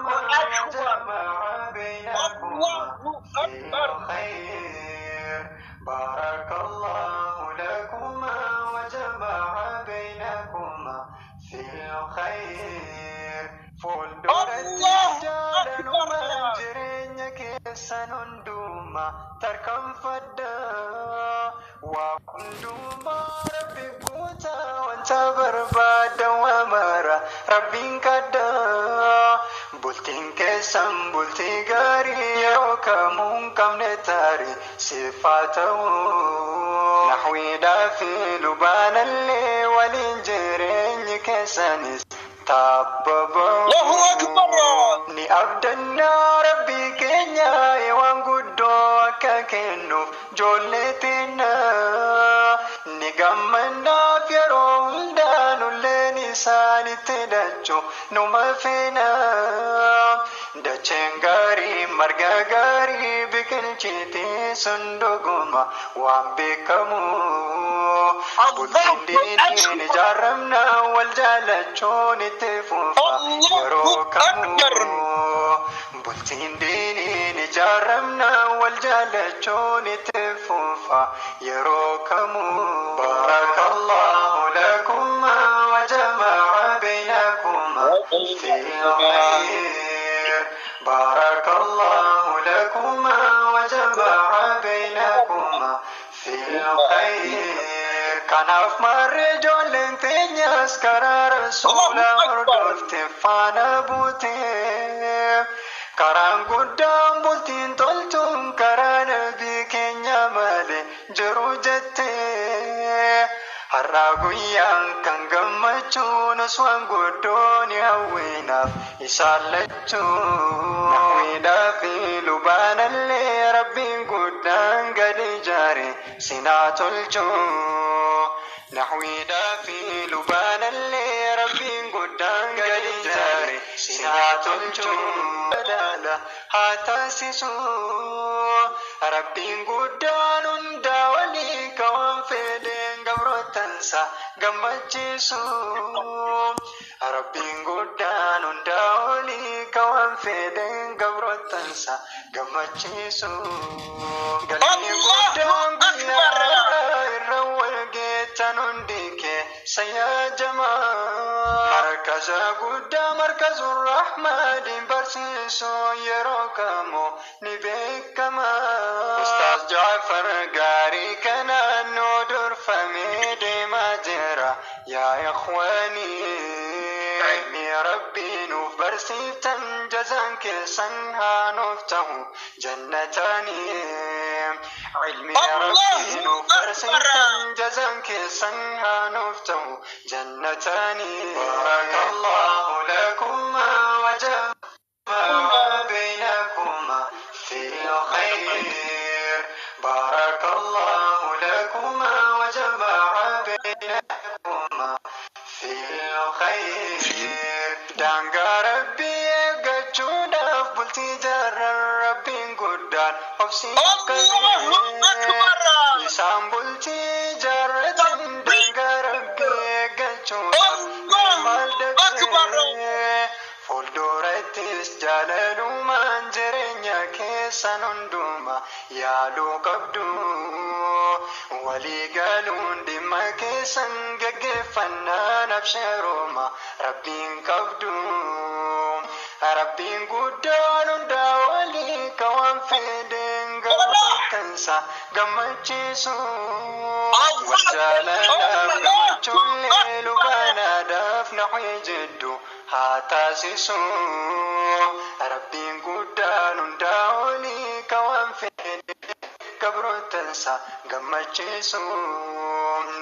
أكبر. وجمع بينكما الله في أكبر. الخير. بارك الله لكما وجمع بينكما في الخير. Fuulduratti الله أكبر. jaalalumaan jireenya keessan hundumaa tarkaanfadhaa. Waa hundumaa Rabbi guutaa wanta barbaadan waa mara Rabbiin kadhaa. Bultiin keessan bultii gaarii yeroo kamuu hin qabne taarii siif haa ta'u. Naxwiidhaa fi lubaanallee waliin jireenyi keessanis الله taabbaba'u. أكبر. Ni abdannaa Rabbii keenya waan guddoo akka kennuuf ijoollee teenya. Ni gammannaaf yeroo hundaa nulleen isaanitti dachuu numa feena. Dacheen gaarii marga gaarii biqilchiti sun dhuguma waan beekamu. Bultiin الله diiniin أكبر. ijaaramna wal jaalachuun itti fufa yeroo الله أكبر. kamuu. Bultiin diiniin ijaaramna wal jaalachuun itti fufa yeroo kamuu. Barakallahu lakumaa wa jama'a baynakumaa fi الخير. بارك الله لكما وجمع بينكما في الخير. Kanaaf maarree ijoolleen teenyas karaa rasuula الله أكبر. hordofte faana buute. Karaan guddaan bultiin toltuun karaa nabii keenya malee jiru jette. Har'aa guyyaan kan gammachuun osoo guddoo ni hawwinaaf isaan lachuu. Naxwiidhaa fi lubaanallee Rabbiin guddaan gadi ijaare sinaa tolchuu. Naxwiidhaa fi lubaanallee Rabbiin guddaan gadi ijaare sinaa tolchuu. Jalaala haa taasisu. Rabbiin guddaan hundaa walii ka waan fedheen gabrootansa gammachiisu. Rabbiin guddaan hundaa olii ka waan fedheen gabrootansa gammachiisu. Galmi الله guddaan guyyaa أكبر. har'aa irra wal geettan hundi keessa yaa jamaa. Markaza guddaa markazu Rahmaaniin barsiisuu yeroo kamuu ni beekama. Ustaaz Jaafar gaarii kanaan nu durfamee deemaa jira yaa ikhwaanii. Ilmi Rabbii nuuf barsiiftan jazaan keessan haa nuuf ta'u jannataanii. Ilmi Rabbii الله nuuf أكبر. barsiiftan jazaan keessan haa nuuf ta'u jannataanii. Barakallahu lakumaa wa jama'a baynakumaa fi الخير. بارك الله لكما وجمع بينكما في الخير. Daangaa Rabbii eeggachuudhaaf bultii jaarran Rabbiin guddaan obsiif الله qabee. أكبر. Isaan bultii jaarratan تكبير. daangaa Rabbii eeggachuudhaaf الله maal أكبر. dabee. Fuuldurattis jaalalumaan jireenya keessan hundumaa yaaluu qabdu. Walii galuun dhimma keessan gaggeeffannaan absheeruma Rabbiin qabdu. Rabbiin guddaan hundaa olii ka waan fedheen gabrootansa gammachiisu. Wal الله jaalalaaf الله gammachuullee أكبر. lubaanaadhaaf naxwii jedhu haa taasisu. Rabbiin guddaan hundaa olii ka waan fedhe gabrootansa gammachiisu.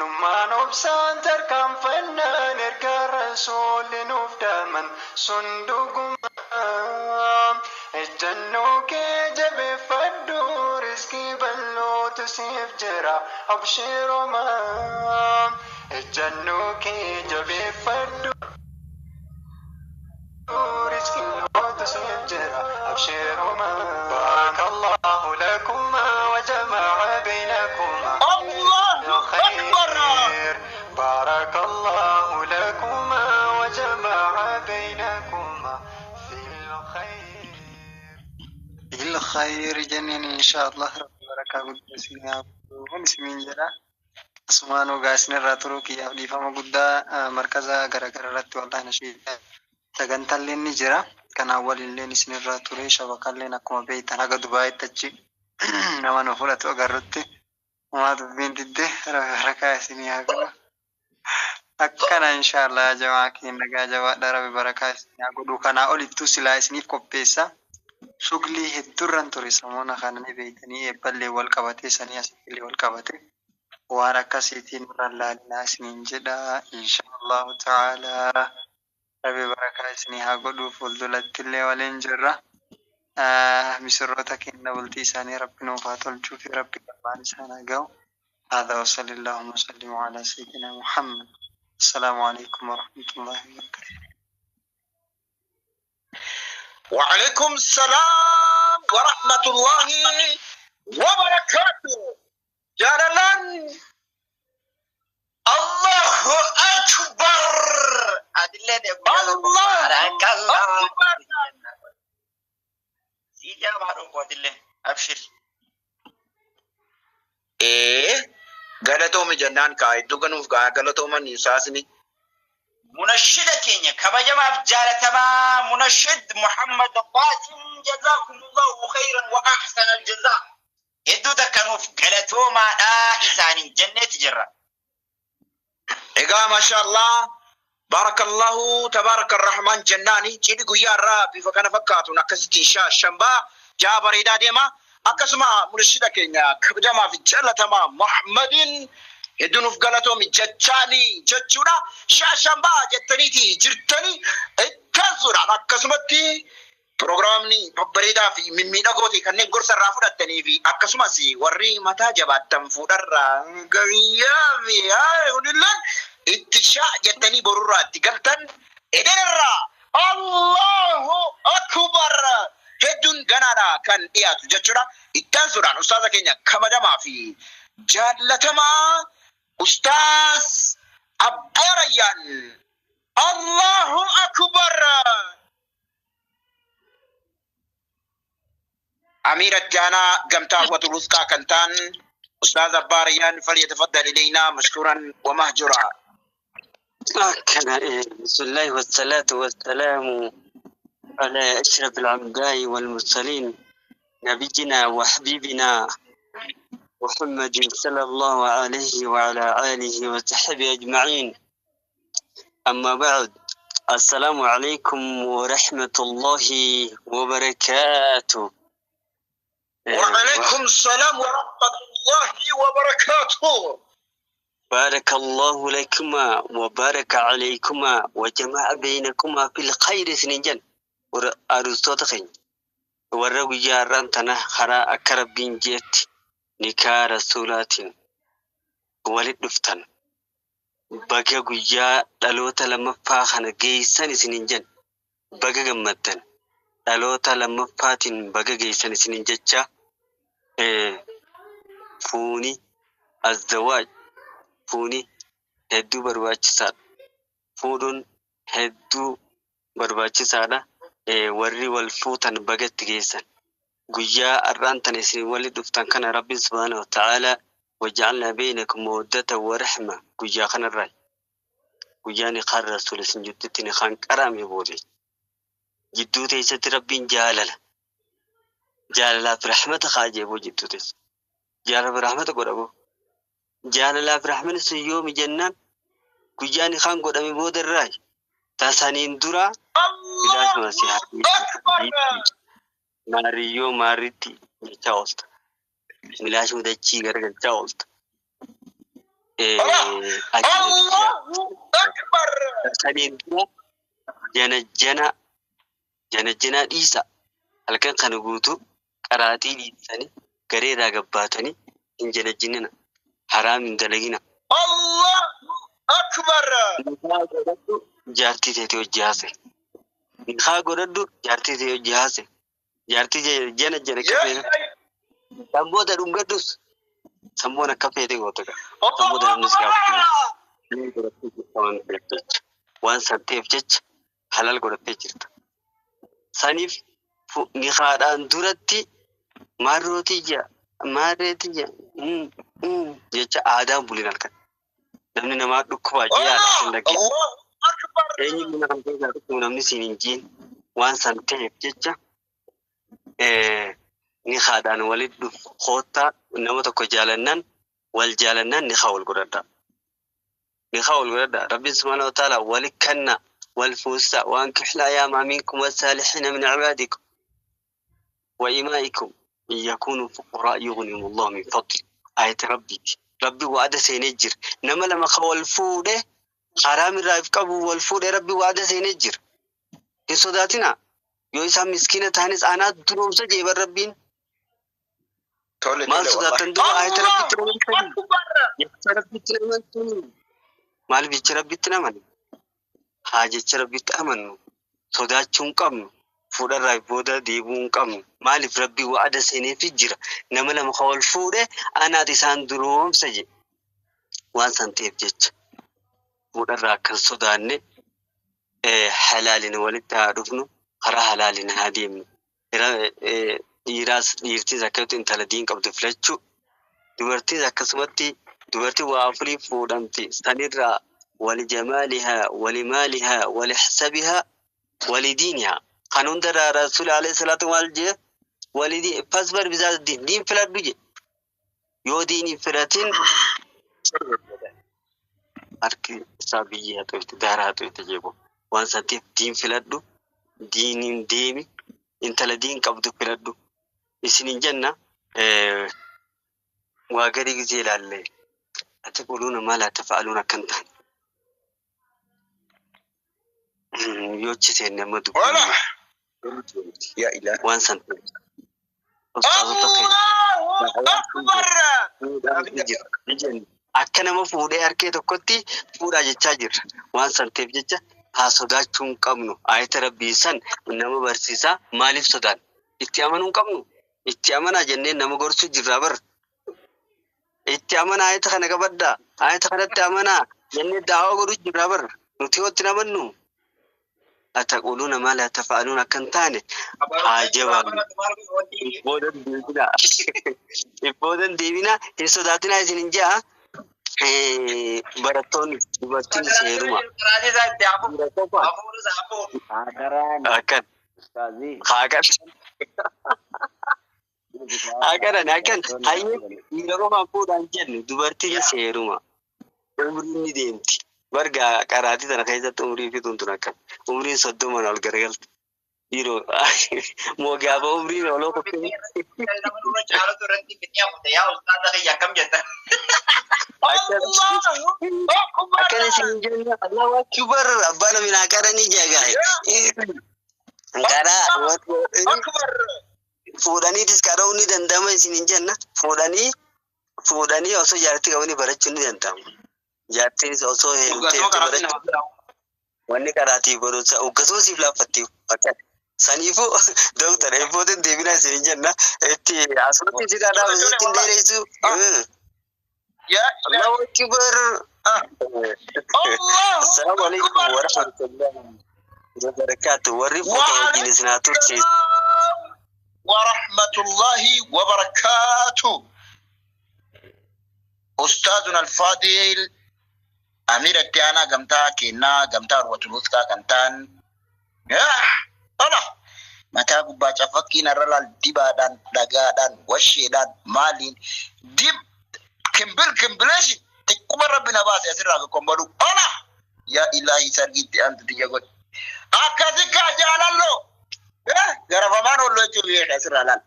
Nummaan obsaan tarkaanfannaan erga rasuulli nuuf dhaaman sun dhuguma. Ejjannoo kee jabeeffadhu riskii bal'ootu siif jira abshiiruma. Ejjannoo kee jabeeffadhu riskii bal'ootu siif jira abshiiruma. Barakallahu lakumaa wa jama'a baynakumaa الله أكبر. الخير. بارك الله لكما وجمع بينكما في الخير. خير بالخير jenneen insha Allah. Rabbi barakaa guddaa isin haa godhu isiniin jedha. Asumaan ogaa isinirraa turuu kiyyaaf dhiifama guddaa. Markaza garaagaraa irratti wallahi nashiidaa sagantaalleen ni jira. Kanaan waliinilleen isinirraa ture. Shabakalleen akkuma beektan haga Dubaayitti achi nama nu fudhatu agarrutti homaa dubbiin didde. Rabbi barakaa isinii haa godhu. Akkana inshallah jamaa keenya nagaa jabaadha. Rabbi barakaa isinii haa godhu. Kanaa olittuu silaa isiniif qopheessa. Shuglii hedduurran ture samoona kana ni beektanii, eebballee wal qabatee, sanii asittillee wal qabate. Waan akkasiitiin irraan laalinaa isiniin jedha inshaallahu ta'ala. Rabbi barakaa isinii haa godhu. Fuuldurattillee waliin jirra. Misirroota keenya bultii isaanii Rabbi nuuf haa tolchuu fi Rabbi galmaan isaan haa ga'u. هذا وصلى اللهم وسلم على سيدنا محمد. السلام عليكم ورحمة الله وبركاته. وعليكم السلام ورحمة الله وبركاته. جلالا الله أكبر. الله أكبر. سيجا أبشر. Ee, galatoomi jennaan kaa iddoo ganuuf gaa galatooman isaasni. Munashida keenya kabajamaaf jaalatamaa Munashid Muhammad Qaasim, جزاكم الله خيرا وأحسن الجزاء. Hedduu takka nuuf galatoomaadha isaaniin jenneeti jirra. Egaa mashallah, barakallahu tabaraka rahman jennaani. Cidhi guyyaa irraa bifa kana fakkaatuun akkasitti shambaa jaa bareedaa deema. Akkasuma munashida keenya kabajamaa fi jaalatamaa Muhammadin hedduu nuuf galatoomi jechaani jechuudha. Shaashambaa jettaniiti jirtanii ittaansuudhaan akkasumatti Pirogiraamni babbareedaa fi mimmiidhagoo ta'e kanneen gorsa irraa fudhattanii fi akkasumas warri mataa jabaattan fuudharraa gayyaa fi kunilleen itti shaa jettanii borurraa itti galtan edenirraa Allahu akbar hedduun ganaadha kan dhiyaatu jechuudha. Ittaansuudhaan ustaaza keenya kabajamaa fi jaallatamaa Ustaaz Abbaa Rayyaan, Allahu akbar. أمير الجانا قمتا وتلوثقا كنتان أستاذ أباريان، فليتفضل إلينا مشكورا ومهجورا. بسم الله والصلاة والسلام على أشرف الأنبياء والمرسلين، نبينا وحبيبنا محمد صلى الله عليه وعلى آله وصحبه أجمعين. أما بعد، السلام عليكم ورحمة الله وبركاته. وعليكم السلام ورحمة الله وبركاته. بارك الله لكما وبارك عليكما وجمع بينكما في الخير. سنجن aruustoota keenya warra guyyaa har'aan tana karaa akka Rabbiin jeetti nikaa rasuulaatiin walit dhuftan, baga guyyaa dhaloota lammaffaa kana geessan isinin jen. Baga gammaddan, dhaloota lammaffaatiin baga geessan isinin jecha. Fuuni الزواج fuuni hedduu barbaachisaadha. Fuudhuun hedduu barbaachisaadha. Warri wal fuutan bagatti geessan. Guyyaa har'aan tana isin walitti dhuftan kana Rabbiin سبحانه وتعالى وجعلنا بينكم مودة ورحمة. Guyyaa kanarraa guyyaa nikaan rasuula isin jidduutti nikaan qarame boode jidduu teessatti Rabbiin jaalala jaalalaaf rahmata kaajee boo jidduu teessa jaalalaaf rahmata godha boo. Jaalalaaf rahmanni sun yoomi jennaan guyyaa nikaan godhame booda irraa tasaniin dura bilaashuma si maariyyoo maaritti jechaa oolta, milaashuma dachii garagalchaa oolta. الله أكبر. Tasaniin dura jana jana jana janaa dhiisa. Halkan kana guutuu qaraatii dhiisanii gareerraa gabbaatanii hin janajjinina, haraam hin dalagina. الله أكبر. Nikaa godhadhu, jaartii teetii hojii haase. Nikaa godhadhu, jaartii tee hojii haase. Jaartii jana jana akka feete. Samboota dhungadhus samboon akka feete goota qaba. Samboota namni si gaafatu. Waan san ta'eef jecha halal godhattee jirta. Saniif nikaadhaan duratti maarrootiyya maarreetiyya jecha aadaan bulin halkan. Namni namaa dhukkubaa jee yaala hin dhagge. Allahu akbar. Eenyu mana kan keessaa dhukkubu namni siin hin jiin waan san ta'eef jecha nikaadhaan walitti dhufu koottaa nama tokko jaalannaan wal jaalannaan nikaa wal godhadhaa. Nikaa wal godhadhaa. Rabbiin subhaanahu wa ta'ala wali kanna wal fuusaa waan kixlaa yaamaa minkum wasaalixiina min cibaadikum wa imaa'ikum in yakuunuu fuqaraa yughnihim Allahu min fadli. Ayata Rabbiiti. Rabbi wa'ada seenee jira. Nama lama ka wal fuudhe haraam irraa if qabu wal fuudhe Rabbi wa'ada seenee jira. Hin sodaatinaa. Yoo isaan miskiina ta'anis anaa duroomsa jeeban Rabbiin. Tole Maal tole sodaattan wallahi. duba ayata Rabbitti Allahu namantanii? akbar. Jecha Rabbitti namantanii? Maaliif jecha Rabbitti namani? Haa jecha Rabbitti amannu. Sodaachuu hin qabnu. Fuudharraa booda deebi'uu hin qabnu. Maaliif Rabbi wa'ada seeneefi jira. Nama lama ka wal fuudhe anaatu isaan duroomsa jedhe. Waan san ta'eef jecha fuudharraa akka hin sodaanne halaalin walitti haa dhufnu karaa halaalin haa deemnu. Dhiiraas dhiirtiis akkamitti intala diin qabdu filachuu dubartiis akkasumatti dubartiin waa afurii fuudhamti sanirraa wali jamaalihaa wali maalihaa wali hasabihaa wali diinihaa kan hundarraa rasuul alayhi salaatu maal jee wali fasbar bizaat diin diin filadhu je yoo diin hin filatin harki isaa biyyee haa xoifte daaraa haa xoifte jeebo waan santiif diin filadhu diiniin deemi intala diin qabdu filadhu isinin jenna waa gadi gisee ilaalle ataquluuna maa laa tafa'aluun akkan ta'an yoo achi seenne amma Wala. dubbiin Ya ilahi. waan san ta'e ustaazota keenya Allahu akbar. fuudhaatu jira ni jenna. Akka nama fuudhee harkee tokkotti fuudhaa jechaa jirra. Waan san ta'eef jecha haa sodaachuu hin qabnu. Ayata rabbii san nama barsiisaa maaliif sodaan? Itti amanuu hin qabnu. Itti amanaa jennee nama gorsuu jirraa bara. Itti amanaa ayata kana qabaddaa. Ayata kanatti amanaa jennee daawaa godhuu jirraa bara. Nuti yoo itti amannu. Ataquluuna maa laa tafa'aluun akka hin taane haa jabaannu. Ibboodan deebinaa. Ibboodan deebinaa. Hin sodaatinaa isin hin ja'a. Barattoonni dubartiin seeruma. Dhiira qofaan Hakaraan akkan ustaazii haa Akkanan akkan hayyee dhiira qofaan fuudhaan jennu dubartiin seeruma. Umriin ni deemti. Barga qaraatii tana keessatti umrii fixuun tun akkan. Umriin 30 ol garagalti. Dhiiroo moo gaafa umriin oloo kokkee. Allahu akbar. Akkana isin jenna Allahu akbar abbaa naminaa qaranii jagaa. Karaa Akbar. fuudhaniitis qara'uun ni danda'ama isin hin jenna. Fuudhanii osoo jaartii qabanii barachuun ni danda'ama. Jaartiinis osoo heerumtee barachuu wanni qaraatii barumsa hoggasuma siif laaffatti fakkaata. Saniifuu dooktar eebbootiin deebinaa isin hin jenna. Itti asumatti si dhaadhaa itti hin dheeressu. Ya ilahi. Allahu akbar. Allahu Assalaamu alaikum akbar. warahmatullahi wabarakaatu. Warri fuuta wajjin isin haa tursiisu. ورحمة الله وبركاته. أستاذنا الفاضل أمير التيانا قمتا كينا قمتا روة الوثقى كنتان الله متى قبا شفكين الرلال دبادان دقادان وشيدان مالين دب كمبل كمبلش تكبر ربنا باس يسر راكم بدو الله يا إلهي سرقيت أنت تيجي أكاسي كاجال الله garafamaan olloo jechuun beeka asirraa laal.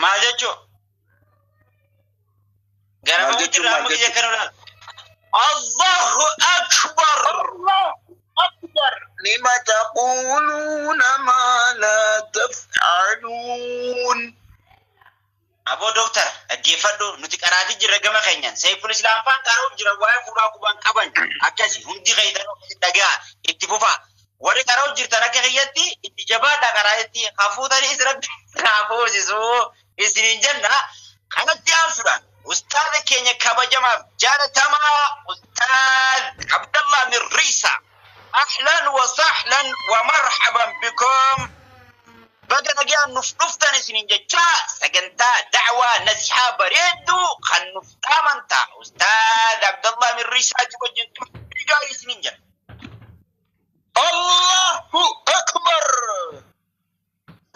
Maal jechuun? Maal jechuun, maal jechuun? Allahu akbar. Allahu akbar. Lima taquluuna maa laa taf'aluun. Aboo dooktar dhaggeeffadhu nuti qaraatii jirra gama keenyaan Seiful Islaam faan qara'uuf jira waa'ee fuudhaa qubaan qaban akkasi hundi keessan dhagaa itti fufaa. Warri qara'uuf jirtan akka kiyyatti itti jabaadha qaraa'itti hafuutaniis rabbi hafuusisuu isiniin jenna. Kanatti aansuudhaan ustaaza keenya kabajamaaf jaalatamaa Ustaaz Abdallah Mirriisa. Ahlan wa sahlan wa marhaban bikum. Baga nagaan nuuf dhuftan isiniin jechaa sagantaa da'waa nasihaa bareedduu kan nuuf dhaaman ta'a. Ustaaz Abdallah Mirriisaa wajjin turtii gaarii isiniin jedha. Allahu Akbar.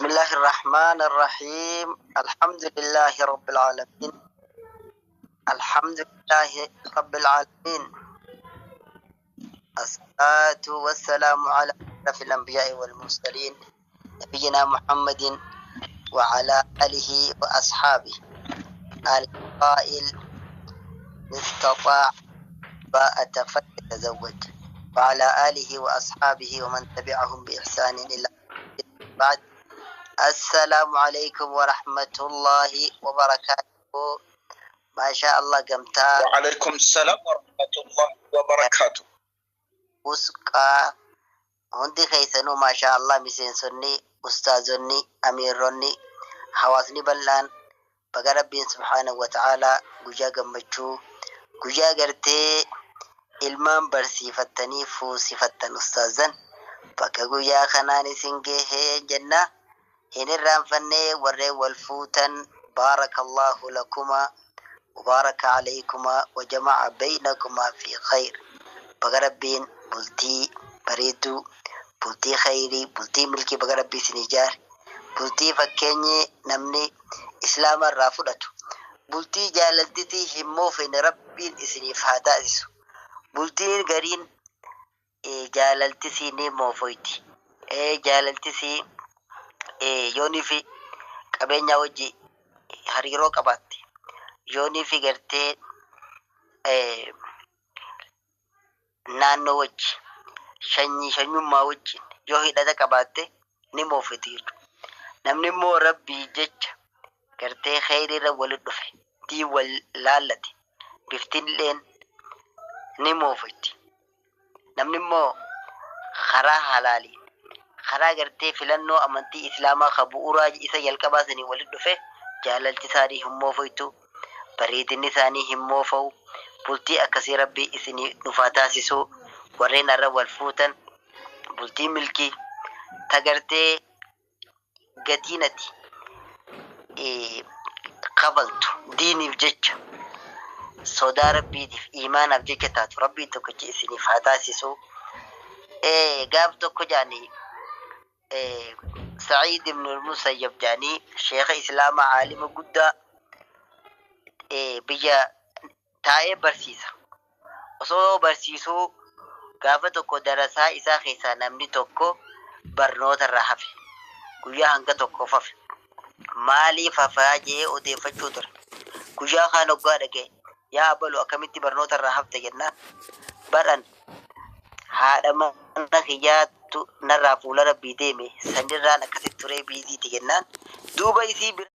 بسم الله الرحمن الرحيم. الحمد لله رب العالمين. الحمد لله رب العالمين. الصلاة والسلام على أشرف الأنبياء والمرسلين، نبينا محمد وعلى آله وأصحابه. القائل: استطاع باءة فليتزوج. وعلى آله وأصحابه ومن تبعهم بإحسان إلى بعد. السلام عليكم ورحمة الله وبركاته. ما شاء الله قمتا وعليكم السلام ورحمة الله وبركاته. Usqaa hundi keessanuu, maashaa Allah, miseensonni, ustaazonni, amiirronni, hawaasni bal'aan, baga Rabbiin subhaanahu wa ta'aalaa guyyaa gammachuu, guyyaa gartee ilmaan barsiifattanii fuusifattan ustaazan, bakka guyyaa kanaan isin gahee jenna. Hin irraanfannee warreen wal fuutan, baarakallahu lakumaa وبارك عليكما وجمع بينكما في خير. Baga Rabbiin bultii bareedduu, bultii khayrii, bultii milkii baga Rabbii isin ijaare, bultii fakkeenyi namni islaama irraa fudhatu, bultii jaalaltitii hin moofne Rabbiin isiniif haa taasisu. Bultiin gariin jaalaltisii ni moofoyti, jaalaltisii yoonii fi qabeenyaa wajji hariiroo qabaatte, yoonii fi gartee naannoo wajji, shanyii shanyummaa wajjin yoo hidhata qabaatte ni moofiti jechuudha. Namni immoo Rabbii jecha gartee kheyriirra walitti dhufe, dii wal laallate, biftilleen ni moofiti. Namni immoo karaa halaaliin, karaa gartee filannoo amantii islaamaa ka bu'uuraa isa jalqabaa sanii walitti dhufe, jaalalti isaanii hin moofoytu, bareedinni isaanii hin moofa'u. Bultii akkasii Rabbii isinii nufaa taasisuu. Warreen har'a wal fuutan, bultii milkii tagartee gatiin ati kafaltu diiniif jecha, sodaa Rabbiitiif, imaanaaf jecha taatu Rabbiin tokkichi isiniif haa taasisu. Gaaf tokko jaanii Sa'iid ibn Musayyab jaanii, sheekha islaamaa, aalima guddaa, biyya taa'ee barsiisa. Osoo barsiisuu gaafa tokko darasaa isaa keessaa namni tokko barnoota irraa hafe. Guyyaa hanga tokkoof hafe. Maaliif hafaa jee odeeffachuu ture. Guyyaa kaan hoggaa dhaga'e, "Yaa abalu, akkamitti barnoota irraa hafte?" jennaan, "Baran haadha mana kiyyaattu narraa fuula Rabbii deeme, sanirraan akkasitti turee biiziiti," jennaan duuba isii bira.